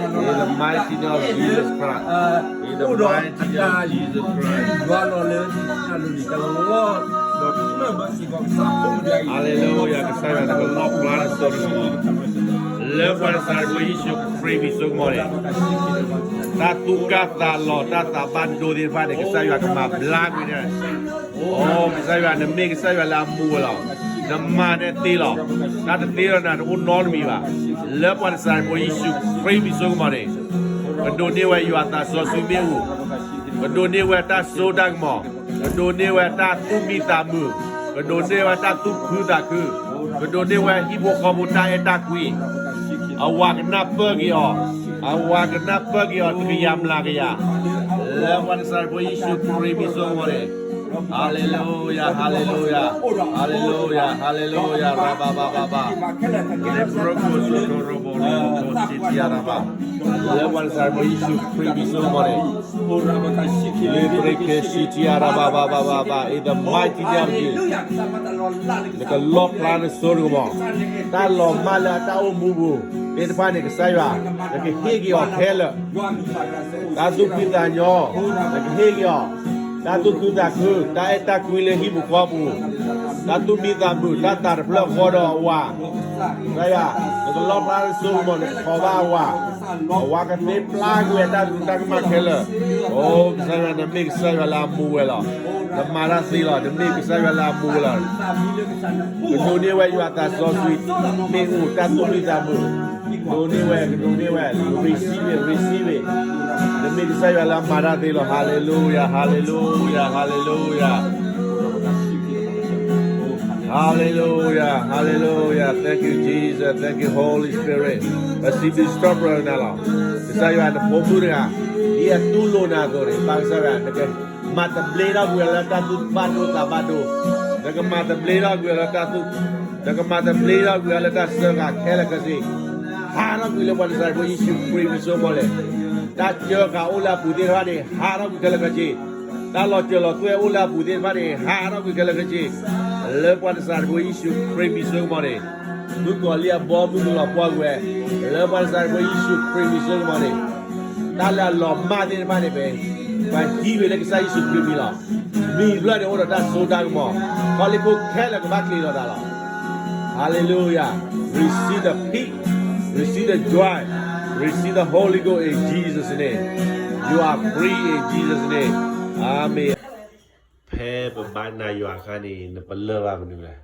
In the mighty name of Jesus Christ. In the mighty name of Jesus Christ. Hallelujah. ကစၢ်ယွၤ နကလီၣ်ဖျါနစိတကမီၤ လၢပှၤနၤစၤရ့းဖိယ့ၣ်ၡူးခရံာ်မံၤစိကမီၤန့ၣ် တၢ်သူၣ်ကၢ်သးလီၤ တၢ်သးဘၣ်ဒိသ့ၣ်တဖၣ်န့ၣ် ကစၢ်ယွၤကမၤဘျါကွံာ်န့ၣ် အိ ကစၢ်ယွၤ နမ့ၢ်ကစၢ်ယွၤလၢအမူဝဲလီၤ. နမၤန့ၢ်သ့လီၤ. တၢ်တသ့ဒီးနၤန့ၣ် တအိၣ်နီတမံၤဘၣ်. လၢပှၤနၤစၤရ့းဖိယ့ၣ်ၡူးခရံာ်မံၤစိကမီၤန့ၣ် ကဒိးန့ၢ်ဝဲယွၤသးစီဆှံမ့ၣ်အူ, ကဒိးန့ၢ်ဝဲတၢ်စိတၢ်ကမီၤ, ကဒိးန့ၢ်ဝဲတၢ်သူၣ်မံသးမုာ်, ကဒိးန့ၢ်ဝဲတၢ်သူၣ်ခုသးခု, ကဒိးန့ၢ်ဝဲဟံၣ်ဖိဃီဖိတၢ်အဲၣ်တၢ်ကွံ အဝၤကနၢ်ပၢၢ်က့ၤအီၤ, အဝၤကနၢ်ပၢၢ်က့ၤအီၤ တကယၤမျးကယၤ လၢပှၤနၤစၤရ့းဖိယ့ၣ်ၡူးခရံာ်မံၤစိကမီၤန့ၣ် Hallelujah, hallelujah, hallelujah, hallelujah, rabba, ba, ba, ba. Lebrokosotoroborobo, sitiaraba. လၢပှၤနၤစၤရ့းဖိယ့ၣ်ၡူးခရံာ်မံၤစိကမီၤန့ၣ် Lebrekesitiaraba, ba, ba, ba, ba. In the mighty name of Jesus. နကလီၣ်ဖျါနစိတကမီၤ, တၢ်လီၤမၢ်လၢအတၢ်အိၣ်မူပူၤသ့ၣ်တဖၣ်န့ၣ် ကစၢ်ယွၤ နကဟ့ၣ်က့ၤအီၤခဲလၢာ် တၢ်သူၣ်ဖှံသးညီ နကဟ့ၣ်က့ၤအီၤ, တၢ်သူၣ်ခုသးခု, တၢ်အဲၣ်တၢ်ကွံလၢဟံၣ်ပူၤဃီပူၤ, တၢ်သူၣ်မံသးမုာ်, တၢ်သးတဖျၢၣ်ဃီဒီးအဝၤ, ကစၢ်ယွၤ, နကလီၣ်ဖျါနစိကမီၤ နကထီၣ်ဘၣ်အဝၤ, အဝၤကသ့ပျၢ်ကွံာ်တၢ်ဒူတၢ်ကမၣ်ခဲလၢာ်, အိ ကစၢ်ယွၤ နမ့ၢ်ကစၢ်ယွၤလၢအမူဝဲလီၤ, နမၤတၢ်သ့လီၤ, နမ့ၢ်ကစၢ်ယွၤလၢအမူဝဲလီၤ ကဒိးန့ၢ်ဝဲယွၤသးစီဆှံမ့ၣ်အူ တၢ်သူၣ်ဖှံသးမုာ်, ဒိးန့ၢ်ဝဲ, ကဒိးန့ၢ်ဝဲ, receive it, receive it, နမ့ၢ်ကစၢ်ယွၤလၢအမၤတၢ်သ့လီၤ, hallelujah, hallelujah, hallelujah, hallelujah, hallelujah, thank you Jesus, thank you Holy Spirit, ပစံးဘျုးစံးထီၣ်ပတြၢၤနၤလီၤ, ကစၢ်ယွၤ နဖိမုၣ်တဂၤ ဒ်အတူၢ်လိာ်နၤအသိးန့ၣ်, ဘၣ်ကစၢ်ယွၤ နက မၤသဘျ့ထီၣ်ကွံာ်အီၤလၢတၢ်သူၣ်ဘၣ်ဒိသးဘၣ်ဒိ, နကမၤသဘျ့ထီၣ်ကွံာ်အီၤလၢတၢ်သူၣ်, နကမၤသဘျ့ထီၣ်ကွံာ်အီၤလၢတၢ်စၢဃာ်ခဲလၢာ်ခဲဆ့, ဟးထီၣ်ကွံာ်လၢပှၤနၤစၤရ့းဖိယ့ၣ်ၡူးခရံာ်မံၤစိကမီၤန့ၣ်, တၢ်စၢဃာ်အိၣ်လၢအပူၤသ့ၣ်တဖၣ်န့ၣ် ဟးထီၣ်ကွံာ်ခဲလၢာ်ခဲဆ့, တၢ်လီၤစၢၤလီၤသွဲၣ်အိၣ်လၢအပူၤသ့ၣ်တဖၣ်န့ၣ် ဟးထီၣ်ကွံာ်ခဲလၢာ်ခဲဆ့, လၢပှၤနၤစၤရ့းဖိယ့ၣ်ၡူးခရံာ်မံၤစိကမီၤန့ၣ်, မုၣ်ကီၤလံၢ်အဘီမုၢ်ကလီၤပှီၢ်ကွံာ်ဝဲ, လၢပှၤနၤစၤရ့းဖိယ့ၣ်ၡူးခရံာ်မံၤစိကမီၤန့ၣ်, တၢ်လၢအလီၤမၢ်သ့ၣ်တဖၣ်န့ၣ် ပဟံးဝဲလၢကစၢ်ယ့ၣ်ၡူးခရံာ်မံၤလီၤ. မံၤတဖျၢၣ်န့ၣ်အိၣ်ဒီးတၢ်စိတၢ်ကမီၤ, ခီလ့ၣ်ဖိခဲလၢာ်ကဘၣ်ချ့လီၤသးလီၤ. Hallelujah. Receive the peace. Receive the joy. Receive the Holy Ghost in Jesus' name. You are free in Jesus' name. Amen. ဖဲပဘါနၤယွၤအခါန့ၣ် နပလၢၢ်ဘၣ်မနုၤလဲၣ်.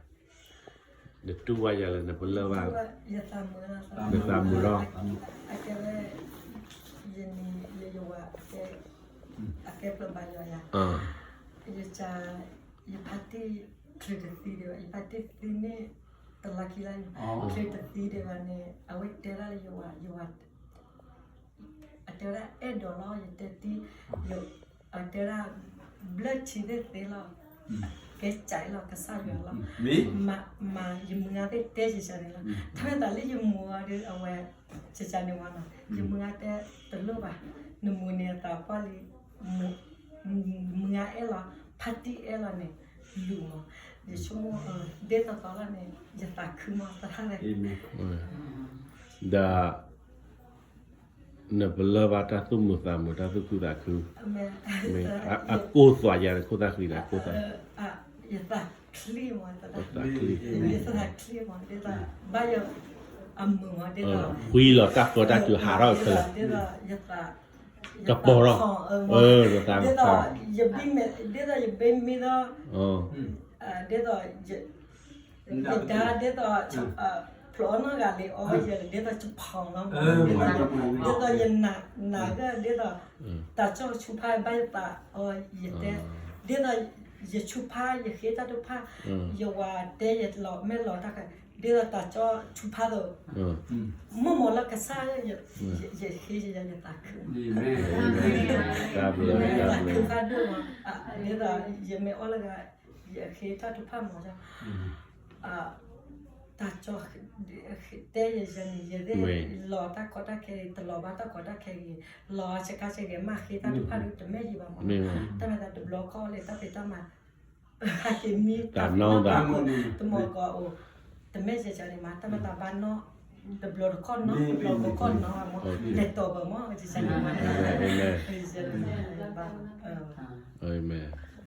နတူၢ်ဘၣ်ယၤလၢနပလၢၢ်ဘၣ်, နသးမုာ်လီၤ. ယန့ၣ်လၢယဝၤ, အကဲပျၢၤဘၣ်ယွၤယၤ, ယ, ယဖါတံၢ်ချၢတသံဒံးဘၣ်, ယဖါတံၢ်သံန့ၣ် တလါခံလါ, ချၢတသံဒံးဘၣ်န့ၣ် အဝဲတဲဒၣ်လၢယဝၤ, ယဝၤ အတဲဝဲဒၣ်အဲၣ်ဒိးလီၤ, ယတဲတံၢ်, အတဲဝဲဒၣ် ဘျၢထံသ့ၣ်သ့လီၤ, ကဲစဲလီၤ ကစၢ်ယွၤလီၤ, မၤယမုၢ်ဂၤသ့ၣ်တဲယၤန့ၣ်လီၤ, တၢ်မ့ၢ်သးလၢယမုၢ်ဂၤဒီး အဝဲ ယၤန့ၣ်ဝဲနီၤ, ယမုၢ်ဂၤတဲတလိၣ်ဘၣ်, နမုၢ်န့ၣ်အသးပှၢ်လံ, မုၢ်ဂၤအဲၣ်လီၤ, ဖါတံၢ်အဲၣ်လီၤန့ၣ်, လူၤမး, ယဆိကမိၣ် ဒ်သိးသိးလီၤန့ၣ် ယသးခုမးသရၣ်န့ၣ် ဒီး နပလၢၢ်ဘၣ်တၢ်သူၣ်မုာ်သးမုာ် တၢ်သူၣ်ခုသးခု, အကိၢ်သွးယၤန့ၣ် ခိၣ်သၣ်ဃံဒီး အကိၢ်သွး, ယသးချ့မး, ယသးချ့မး, ဒ်သိး ဘၣ်ယ အမုာ်မး ဒ်သိး ဖှံလီၤတၢ်ဃၢတၢ်စူၤဟးထီၣ်ခဲလၢာ်, ယသး ကပီၤထီၣ်, ဒ်သိး ယဘ့ၣ်မ့ၢ်, ဒ်သိးယဘ့ၣ်မ့ၢ်ဒီး ဒ်သိး ယဒါ ဒ်သိး ဖျိးနီၢ်ဂၤလံအီၤ ယဒ်သိးယဖီၣ်လီၤ, ဒ်သိးယနာ်ဂၢၢ် ဒ်သိး တၢ်ကၠီၣ်ဆူဖးဘၣ်ယသးအီၤ ယတဲ, ဒ်သိး ယဆူဖး ယဃ့တၢ်ထုကဖၣ်, ယဝၤတဲယလီၤမဲာ်လီၤတၢ်ဃဲ, ဒ်သိးတၢ်ကၠီၣ်ဆူဖးသိး မိၢ်မိၢ်လၢကစၢ် ယဃ့ယသးခု, ယသးခုဖးဒိၣ်မး, ဒ်သိး ယမ့ၢ်အီၣ်လၢဂၤ ယဃ့တၢ်ထုကဖၣ်မး, တၢ်ကၠီၣ် တဲယၤန့ၣ် ယသ့ၣ်လီၤတၢ်ကီတၢ်ခဲအံၤ တလီၤဘၣ်တၢ်ကီတၢ်ခဲအံၤ, လီၤဆကါဆကဲးမး ဃ့တၢ်ထုကဖၣ်ဒီးတမ့ၢ်ယံၤဘၣ်မး, တၢ်မၤသးတဘျီခီၣ်လၢတၢ်ဖံးတၢ်မၤ ဟးက့ၤမံတၢ်နီၢ်တၢ် တမီၤကီးအိၣ်, တမ့ၢ်ယၤန့ၣ်မး တၢ်မၤသးဘၣ်နီၢ် တဘျီတခီၣ်နီၤ တဘျီတခီၣ်နီၤ လဲၤတီၤပမ့ၢ် ကစၢ်ယွၤမၤန့ၢ် ဘၣ်